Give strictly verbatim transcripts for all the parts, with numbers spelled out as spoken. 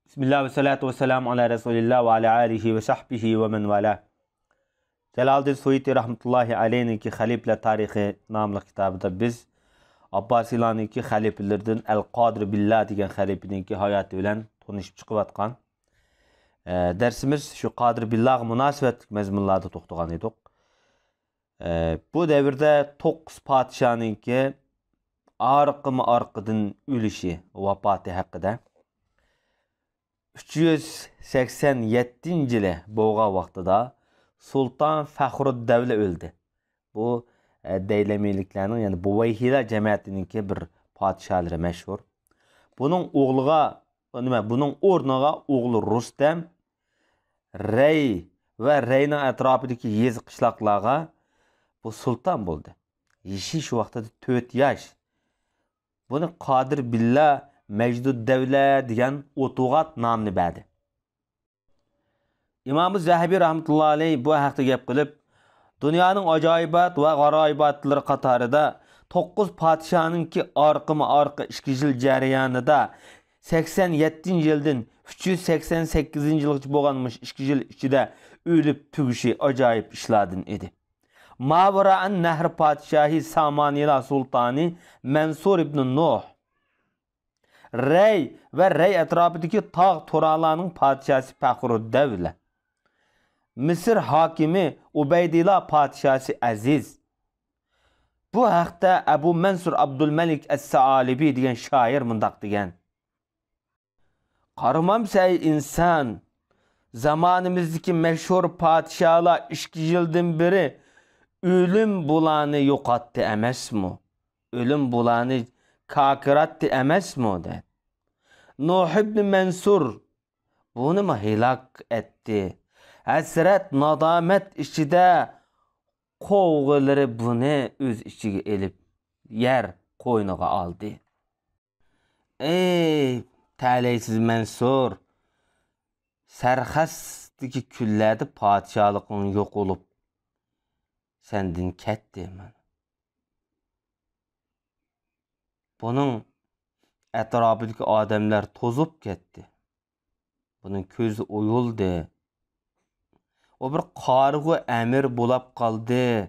بىسمىللا ۋەسسالاتۇ ۋەسسالامۇ ئالا رەسۇلىللا ۋە ئالا ئالىھى ۋە سەھبىھى ۋە مەن ۋالا. جالالىدىن سۇيۇتى رەھمەتۇللاھى ئەلەيھنىڭكى خەلىپىلەر تارىخى ناملىق كىتابىدا بىز ئابباسىيلارنىڭكى خەلىپىلىرىدىن ئەل قادىر بىللا دېگەن خەلىپىنىڭكى ھاياتى بىلەن تونۇشۇپ چىقىۋاتقان، ئە، دەرسىمىز شۇ قادىر بىللاغا مۇناسىۋەتلىك مەزمۇنلاردا توختىغان ئىدۇق. ئە، بۇ دەۋردە توققۇز پادىشاھنىڭكى ئارقىمۇ ئارقىدىن ئۆلۈشى، ۋاپاتى ھەققىدە. ئۈچ يۈز سەكسەن يەتتىنچى يىلى بولغان ۋاقتىدا سۇلتان فەخرۇددەۋلە ئۆلدى. بۇ، ئە، دەيلەمىلىكلەرنىڭ، يەنى بۇۋەيھىلەر جەمەتىنىڭكى بىر پادىشاھلىرى مەشھۇر. بۇنىڭ ئوغلىغا، نېمە، بۇنىڭ ئورنىغا ئوغلى رۇستەم رەي ۋە رەينىڭ ئەتراپىدىكى يېزا قىشلاقلارغا بۇ سۇلتان بولدى. يېشى شۇ ۋاقتىدا تۆت ياش. بۇنى قادىر بىللا مەجدۇددەۋلە دېگەن ئوتوغات نامنى بەردى. ئىمامى زەھەبى رەھمەتۇللا ئەلەيھ بۇ ھەقتە گەپ قىلىپ، دۇنيانىڭ ئاجايىبات ۋە غارايىباتلىرى قاتارىدا توققۇز پادىشاھنىڭكى ئارقىمۇ ئارقا ئىككى يىل جەريانىدا سەكسەن يەتتىنچى يىلدىن ئۈچ يۈز سەكسەن سەككىزىنچى يىلغىچە بولغان مۇشۇ ئىككى يىل ئىچىدە ئۆلۈپ تۈگىشى ئاجايىپ ئىشلاردىن ئىدى. ماۋىرائەن نەھر پادىشاھى سامانىيلار سۇلتانى مەنسۇر ئىبنى نۇھ، رەي ۋە رەي ئەتراپىدىكى تاغ تۇرالارنىڭ پادىشاھسى پەخرۇددەۋلە، مىسىر ھاكىمى ئۇبەيدىلا پادىشاھسى ئەزىز. بۇ ھەقتە ئەبۇ مەنسۇر ئابدۇلمەلىك ئەس-سائالىبى دېگەن شائىر مۇنداق دېگەن: قارىمامسەن ئەي ئىنسان، زامانىمىزدىكى مەشھۇر پادىشاھلار ئىككى يىلدىن بېرى ئۆلۈم بۇلارنى يوقاتتى ئەمەسمۇ؟ ئۆلۈم بۇلارنى كاكىراتتى ئەمەسمۇ؟ دەيدۇ. نۇھ ئىبنى مەنسۇر بۇنىمۇ ھېلاك ئەتتى. ھەسرەت، نادامەت ئىچىدە قوغىلىرى بۇنى ئۆز ئىچىگە ئېلىپ، يەر قوينىغا ئالدى. ئەي تەلەيسىز مەنسۇر، سەرخەستىكى كۈنلەردە پادىشاھلىقىڭ يوقىلىپ، سەندىن كەتتى. مانا بۇنىڭ ئەتراپىدىكى ئادەملەر توزۇپ كەتتى. بۇنىڭ كۆزى ئويۇلدى. ئۇ بىر قارىغۇ ئەمىر بولاپ قالدى.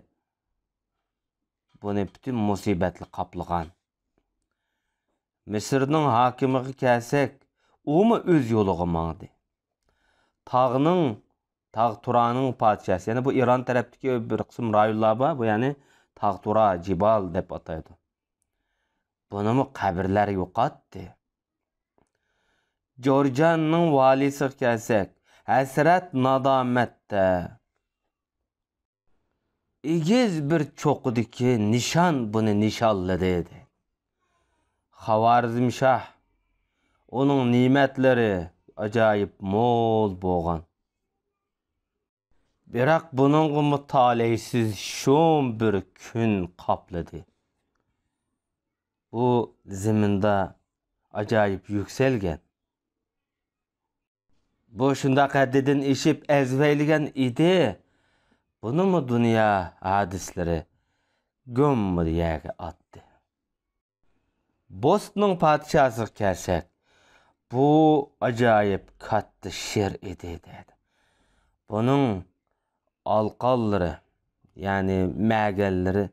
بۇنى پۈتۈن مۇسىبەتلەر قاپلىغان. مىسىرنىڭ ھاكىمىغا كەلسەك، ئۇمۇ ئۆز يولىغا ماڭدى. تاغنىڭ، تاغ تۇرانىڭ پادىشاھسى، يەنى بۇ ئىران تەرەپتىكى بىر قىسىم رايونلار بار، بۇ يەنى تاغ تۇرا، جىبال دەپ ئاتايدۇ. بۇنىمۇ قەبرىلەر يوقاتتى. جورجاننىڭ ۋالىسىغا كەلسەك، ھەسرەت نادامەتتە. ئېگىز بىر چوققىدىكى نىشان بۇنى نىشانلىدى، دەيدۇ. خاۋارزمشاھ، ئۇنىڭ نېمەتلىرى ئاجايىپ مول بولغان. بىراق بۇنىڭغىمۇ تالەيسىز شۇم بىر كۈن قاپلىدى. بۇ زېمىندا ئاجايىپ يۈكسەلگەن. بۇ شۇنداق ھەددىدىن ئېشىپ ئەزۋەيلىگەن ئىدى، بۇنىمۇ دۇنيا ھادىسىلىرى گۈممىدە يەرگە ئاتتى. بوستنىڭ پادىشاھسىغا كەلسەك، بۇ ئاجايىپ كاتتا شىر ئىدى، دەيدۇ. بۇنىڭ ئالقانلىرى، يەنى مەگەنلىرى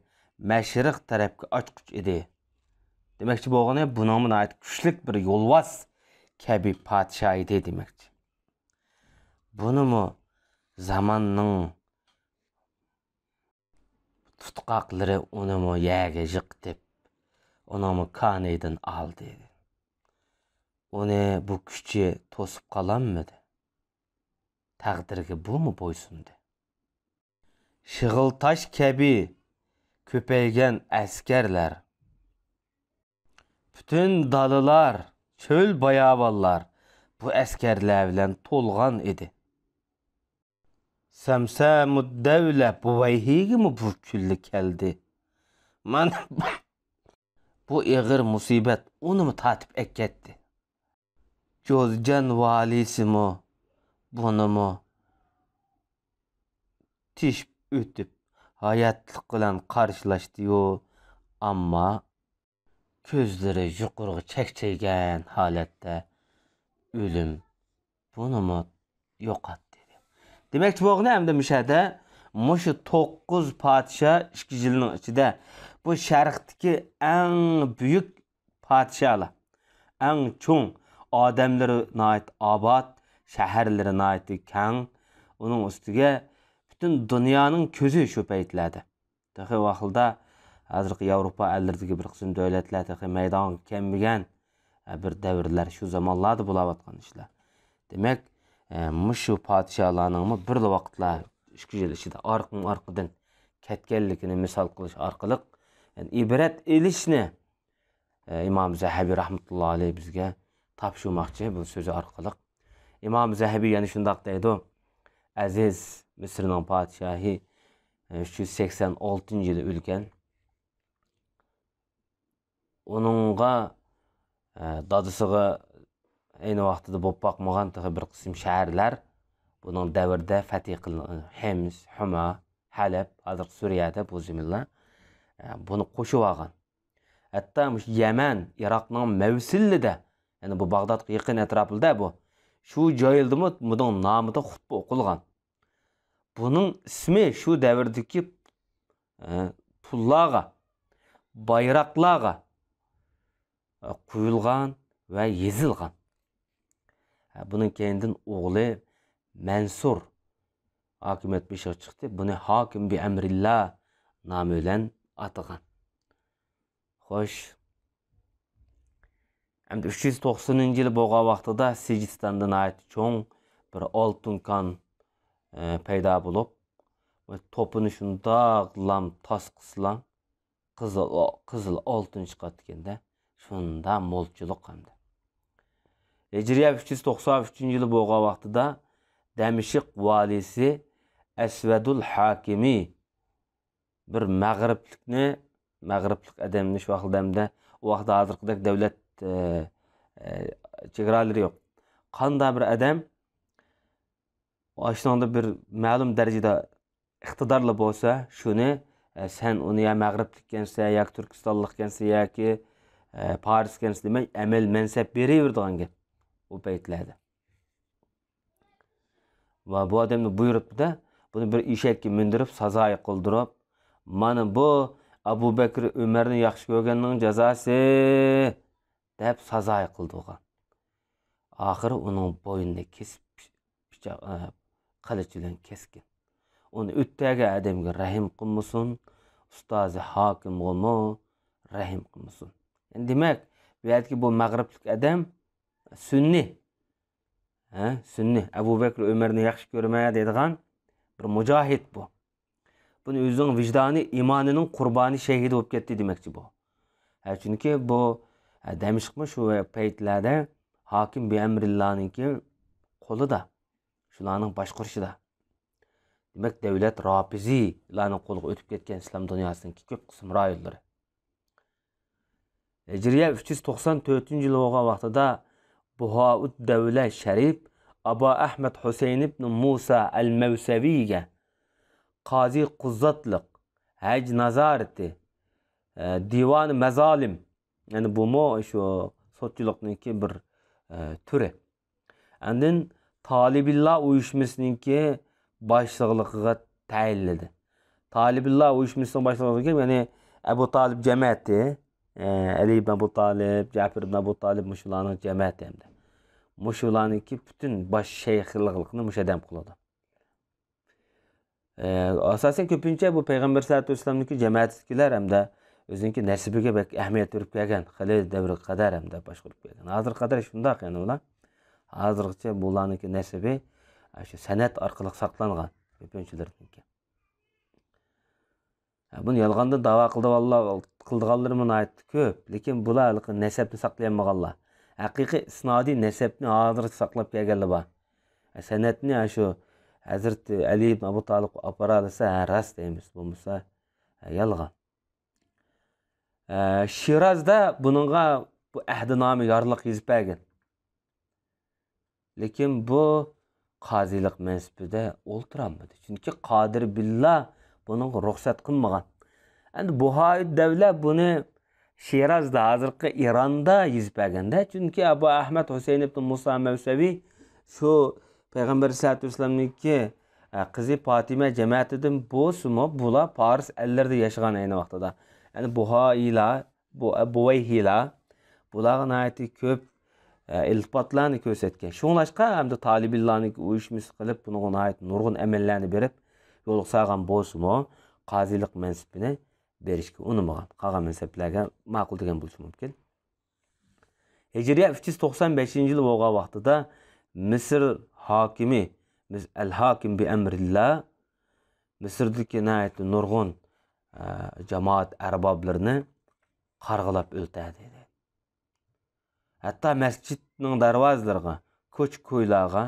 مەشرىق تەرەپكە ئاچقۇچ ئىدى. دېمەكچى بولغىنى، بۇنىڭمۇ ناھايىتى كۈچلۈك بىر يولۋاس كەبى پادىشاھ ئىدى دېمەكچى. بۇنىمۇ زاماننىڭ تۇتقاقلىرى ئۇنىمۇ يەرگە يىقىتىپ، ئۇنىڭمۇ كانىيىدىن ئالدى. ئۇنى بۇ كۈچى توسۇپ قالالمىدى. تەقدىرگە بۇمۇ بويسۇندى. شىغىل تاش كەبى كۆپەيگەن ئەسكەرلەر. پۈتۈن دالىلار، چۆل-باياۋانلار بۇ ئەسكەرلەر بىلەن تولغان ئىدى. سەمسەمۇددەۋلە بۇۋەيھىگىمۇ بۇ كۈنلە كەلدى. مانا بۇ ئېغىر مۇسىبەت ئۇنىمۇ تارتىپ ئەكەتتى. جوزجان ۋالىسىمۇ بۇنىمۇ تېشىپ ئۆتۈپ، ھاياتلىق بىلەن قارشىلاشتى-يۇ، ئەمما كۆزلىرى يۇقىرىغا چەكچەيگەن ھالەتتە ئۆلۈم بۇنىمۇ يوقات دېدى. دېمەكچى بولغىنى، ئەمدى مۇشۇ يەردە مۇشۇ توققۇز پادىشاھ ئىككى يىلنىڭ ئىچىدە بۇ شەرقتىكى ئەڭ بۈيۈك پادىشاھلار، ئەڭ چوڭ، ئادەملىرى ناھايىتى ئاباد، شەھەرلىرى ناھايىتى كەڭ، ئۇنىڭ ئۈستىگە پۈتۈن دۇنيانىڭ كۆزى شۇ پەيتلەردە. تېخى ۋاقتىدا ھازىرقى ياۋروپا ئەللىرىدىكى بىر قىسىم دۆلەتلەر تېخى مەيدانغا كەلمىگەن، ئە، بىر دەۋرلەر، شۇ زامانلاردا بولاۋاتقان ئىشلار. دېمەك، ئە، مۇشۇ پادىشاھلارنىڭمۇ بىرلا ۋاقىتلار ئىككى يىل ئىچىدە ئارقىمۇ ئارقىدىن كەتكەنلىكىنى مىسال قىلىش ئارقىلىق، يەنى ئىبرەت ئېلىشنى، ئە، ئىمام زەھەبى رەھمەتۇللا ئەلەيھ بىزگە تاپشۇرماقچى بۇ سۆزى ئارقىلىق. ئىمام زەھەبى يەنە شۇنداق دەيدۇ، ئەزىز مىسىرنىڭ پادىشاھى، ئە، ئۈچ يۈز سەكسەن ئالتىنچى يىلى ئۆلگەن. ئۇنىڭغا، ئە، دادىسىغا ئەينى ۋاقتىدا بولۇپ باقمىغان تېخى بىر قىسىم شەھەرلەر بۇنىڭ دەۋرىدە فەتھى قىلىنغان، ھىمس، ھۇما، ھەلەب، ھازىرقى سۈرىيەدە بۇ زېمىنلار، ئە، بۇنى قوشۇۋالغان. ھەتتا مۇشۇ يەمەن، ئىراقنىڭ مەۋسىلىدە، يەنى بۇ باغدادقا يېقىن ئەتراپىدا بۇ، شۇ جايلىرىمۇ بۇنىڭ نامىدا خۇتبە ئوقۇلغان. بۇنىڭ ئىسمى شۇ دەۋردىكى، ئە، پۇللارغا، بايراقلارغا، ئە، قويۇلغان ۋە يېزىلغان. ئە، بۇنىڭ كەينىدىن ئوغلى مەنسۇر ھاكىمىيەت بېشىغا چىقتى. بۇنى ھاكىم بىئەمرىللا نامى بىلەن ئاتىغان. خوش. ئەمدى ئۈچ يۈز توقسىنىنچى يىلى بولغان ۋاقتىدا سىجىستاندا ناھايىتى چوڭ بىر ئالتۇن كان، ئە، پەيدا بولۇپ، ۋە توپىنى شۇنداق لام تاس قىلسىلا، قىزىل، قىزىل ئالتۇن چىقاتتىكەندە، شۇنداق مولچىلىق ئەمدى. ھىجرىيە ئۈچ يۈز توقسان ئۈچىنچى يىلى بولغان ۋاقتىدا دەمشق ۋالىسى ئەسۋەدۇل ھاكىمى بىر مەغرىبلىكنى، مەغرىبلىك ئادەمنى شۇ ۋاقىتتا ئەمدى، ئۇ ۋاقىتتا ھازىرقىدەك دۆلەت، ئە، ئە، چېگرالىرى يوق. قانداق بىر ئادەم ئاشۇنىڭدا بىر مەلۇم دەرىجىدە ئىقتىدارلىق بولسا، شۇنى، ئە، سەن ئۇنى يا مەغرىبلىككەنسەن، ياكى تۈركىستانلىقكەنسەن، ياكى، ئە، پارسكەنسەن دېمەي، ئەمەل مەنسەپ بېرىۋېرىدىغان گەپ ئۇ پەيتلەردە. ۋە بۇ ئادەمنى بۇيرۇپتۇ-دە، بۇنى بىر ئېشەككە مىندۈرۈپ، سازايى قىلدۇرۇپ، «مانا بۇ ئەبۇ بەكرى ئۆمەرنى ياخشى كۆرگەننىڭ جازاسى» دەپ سازايى قىلدۇرغان. ئاخىرى ئۇنىڭ بوينىنى كېسىپ، پىچاق، ئە، قىلىچ بىلەن كەسكەن. ئۇنى ئۆتتەرگەن ئادەمگە رەھىم قىلمىسۇن، ئۇستازى ھاكىمغىمۇ رەھىم قىلمىسۇن. يەنى دېمەك، بۇ يەردىكى بۇ مەغرىبلىك ئادەم سۈننى، ھە، سۈننى، ئەبۇ بەكرى ئۆمەرنى ياخشى كۆرىمەن دەيدىغان بىر مۇجاھىد بۇ. بۇنى ئۆزىنىڭ ۋىجدانى، ئىمانىنىڭ قۇربانى، شەھىدى بولۇپ كەتتى دېمەكچى بۇ. ھە، چۈنكى بۇ، ھە، دەمشقمۇ شۇ پەيتلەردە ھاكىم بىئەمرىللانىڭكى قولىدا، شۇلارنىڭ باشقۇرۇشىدا. دېمەك، دەۋلەت رافىزىيلارنىڭ قولىغا ئۆتۈپ كەتكەن ئىسلام دۇنياسىنىڭكى كۆپ قىسىم رايونلىرى. ھىجرىيە ئۈچ يۈز توقسان تۆتىنچى يىل بولغان ۋاقتىدا بۇھائۇددەۋلە شەرىپ ئابا ئەھمەد ھۈسەيىن ئىبن مۇسا ئەل مەۋسەۋىگە قازى قۇززاتلىق، ھەج نازارىتى، ئە، دىۋانى مەزالىم، يەنى بۇمۇ شۇ سوتچىلىقنىڭكى بىر، ئە، تۈرى. ئاندىن تالىبىللا ئۇيۇشمىسىنىڭكى باشلىقلىقىغا تەيىنلىدى. تالىبىللا ئۇيۇشمىسىنىڭ باشلىقلىقىغا، يەنى ئەبۇ تالىپ جەمەتى، ئە، ئەلى ئىبن ئەبۇ تالىپ، جەپەر ئىبن ئەبۇ تالىپ، مۇشۇلارنىڭ جەمەتى ئەمدى. مۇشۇلارنىڭكى پۈتۈن باش شەيخلىقىنى مۇشۇ ئادەم قىلىدۇ. ئە، ئاساسەن كۆپىنچە بۇ پەيغەمبەر سەللەللاھۇ ئەلەيھى ۋەسەللەمنىڭكى جەمەتىدىكىلەر ھەمدە ئۆزىنىڭكى نەسىبىگە بەك ئەھمىيەت بېرىپ كەلگەن، خېلى دەۋرگە قەدەر ھەمدە باشقۇرۇپ كەلگەن. ھازىرغا قەدەر شۇنداق يەنە ئۇلار. ھازىرغىچە بۇلارنىڭكى نەسىبى شۇ سەنەت ئارقىلىق ساقلانغان كۆپىنچىلىرىنىڭكى. ھە، بۇنى يالغاندىن داۋا قىلىدىغانلار، قىلىدىغانلىرىمۇ ناھايىتى كۆپ. لېكىن بۇلار ھېلىقى نەسەبنى ساقلىيالمىغانلار. ھەقىقىي ئىسنادىي نەسەبنى ھازىرغىچە ساقلاپ كەلگەنلەر بار. ھە، سەنەدنى ھە شۇ ھەزرىتى ئەلى ئىبن ئەبۇ تالىپقا ئاپىرالايسا، ھە، راست دەيمىز. بولمىسا، ھە، يالغان. ئە، شىرازدا بۇنىڭغا بۇ ئەھدىنامە، يارلىق يېزىپ بەرگەن. لېكىن بۇ قازىلىق مەنسىپىدە ئولتۇرالمىدى. چۈنكى قادىر بىللا بۇنىڭغا رۇخسەت قىلمىغان. ئەمدى بۇھائىددەۋلە بۇنى شىرازدا، ھازىرقى ئىراندا يېزىپ بەرگەندە، چۈنكى ئەبۇ ئەھمەد ھۈسەيىن ئىبن مۇسا مەۋسەۋى شۇ پەيغەمبەر ئەلەيھىسسالاتۇ ۋەسسالامنىڭكى، ئە، قىزى پاتىمە جەمەتىدىن بولسىمۇ، بۇلار پارس ئەللىرىدە ياشىغان ئەينى ۋاقتىدا. يەنى بۇھايلا، بۇ، ئە، بۇۋەيھىلا، بۇلارغا ناھايىتى كۆپ، ئە، ئىلتىپاتلارنى كۆرسەتكەن. شۇڭلاشقا ھەمدە تالىبىنلارنىڭ ئۇيۇشمىسى قىلىپ، بۇنىڭغا ناھايىتى نۇرغۇن ئەمەللەرنى بېرىپ، يولغا سالغان بولسىمۇ، قازىلىق مەنسىپىنى بېرىشكە ئۇنىمىغان. قالغان مەنسەپلەرگە ماقۇل دېگەن بولۇشى مۇمكىن. ھىجرىيە ئۈچ يۈز توقسان بەشىنچى يىل بولغان ۋاقتىدا مىسىر ھاكىمى، مىس-، ئەل ھاكىم بىئەمرىللا مىسىردىكى ناھايىتى نۇرغۇن، ئە، جامائەت ئەربابلىرىنى قارغىلاپ ئۆلتۈردى. ھەتتا مەسچىتنىڭ دەرۋازىلىرىغا، كوچا-كويلارغا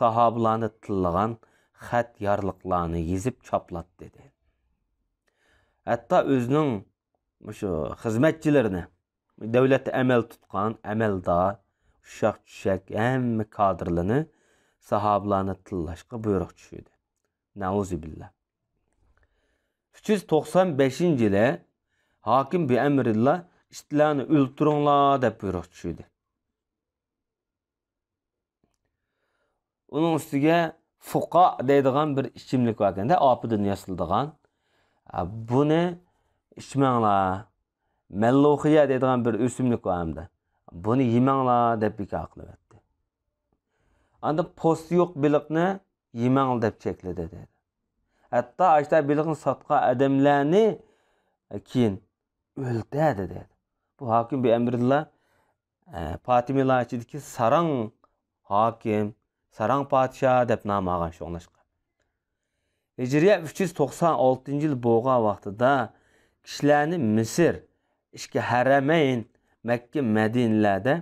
ساھابىلارنى تىللىغان خەت يارلىقلارنى يېزىپ چاپلاتتى. ھەتتا ئۆزىنىڭ مۇشۇ خىزمەتچىلىرىنى، دۆلەتتە ئەمەل تۇتقان ئەمەلدار، ئۇششاق-چۈششەك ھەممە كادىرلىرىنى ساھابىلارنى تىللاشقا بۇيرۇق چۈشۈردى. نەئۇزۇبىللا. ئۈچ يۈز توقسان بەشىنچى يىلى ھاكىم بىئەمرىللا ئىتلارنى ئۆلتۈرۈڭلار دەپ بۇيرۇق چۈشۈردى. ئۇنىڭ ئۈستىگە فۇقا دەيدىغان بىر ئىچىملىك باركەن-دە، ئاپىدىن ياسىلىدىغان. ئا، بۇنى ئىچمەڭلار. مەللۇخىيە دەيدىغان بىر ئۆسۈملۈك بار ھەمدە. بۇنى يېمەڭلار دەپ بىكار قىلىۋەتتى. ئاندىن پوستى يوق بېلىقنى يېمەڭلار دەپ چەكلىدى دەيدۇ. ھەتتا ئاشتا بېلىقنى ساتقان ئادەملەرنى كېيىن ئۆلتۈردى دەيدۇ. بۇ ھاكىم بىئەمرىللا، ئە، پاتىمىلار ئىچىدىكى ساراڭ ھاكىم، ساراڭ پادىشاھ دەپ نام ئالغان شۇڭلاشقا. ھىجرىيە ئۈچ يۈز توقسان ئالتىنچى يىل بولغان ۋاقتىدا كىشىلەرنى مىسىر، ئىچكى ھەرەمەين، مەككە، مەدىنىلەردە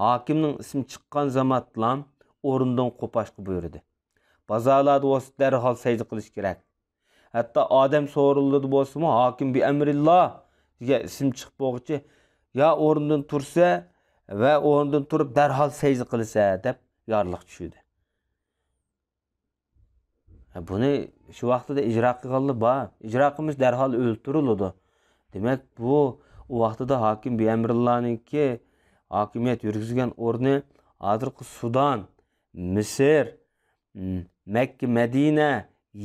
ھاكىمنىڭ ئىسمى چىققان زامانلام ئورنىدىن قوپاشقا بۇيرۇدى. بازارلاردا بولسا دەرھال سەجدە قىلىش كېرەك. ھەتتا ئادەم سورۇنلىرىدا بولسىمۇ ھاكىم بىئەمرىللا دېگەن ئىسىم چىقىپ بولغۇچە، يا ئورنىدىن تۇرسە ۋە ئورنىدىن تۇرۇپ دەرھال سەجدە قىلىسە دەپ يارلىق چۈشۈردى. بۇنى شۇ ۋاقتىدا ئىجرا قىلغانلار بار. ئىجرا قىلمىسا دەرھال ئۆلتۈرۈلىدۇ. دېمەك، بۇ ئۇ ۋاقتىدا ھاكىم بىئەمرىللانىڭكى ھاكىمىيەت يۈرگۈزگەن ئورنى ھازىرقى سۇدان، مىسىر، م، مەككە، مەدىنە،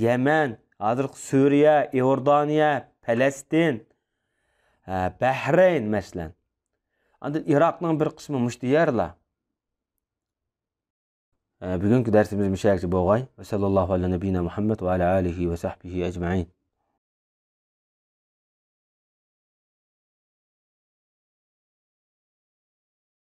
يەمەن، ھازىرقى سۈرىيە، ئىئوردانىيە، پەلەستىن، ھە، بەھرەين، مەسىلەن. ئاندىن ئىراقنىڭ بىر قىسمى مۇشۇ يەرلەر. ھە، بۈگۈنكى دەرسىمىز مۇشۇ يەرگىچە بولغاي. ۋە سەللەللاھۇ ئەلا نەبىييىنا مۇھەممەد ۋە ئەلا ئالىھى ۋە سەھبىھى ئەجمەئىن.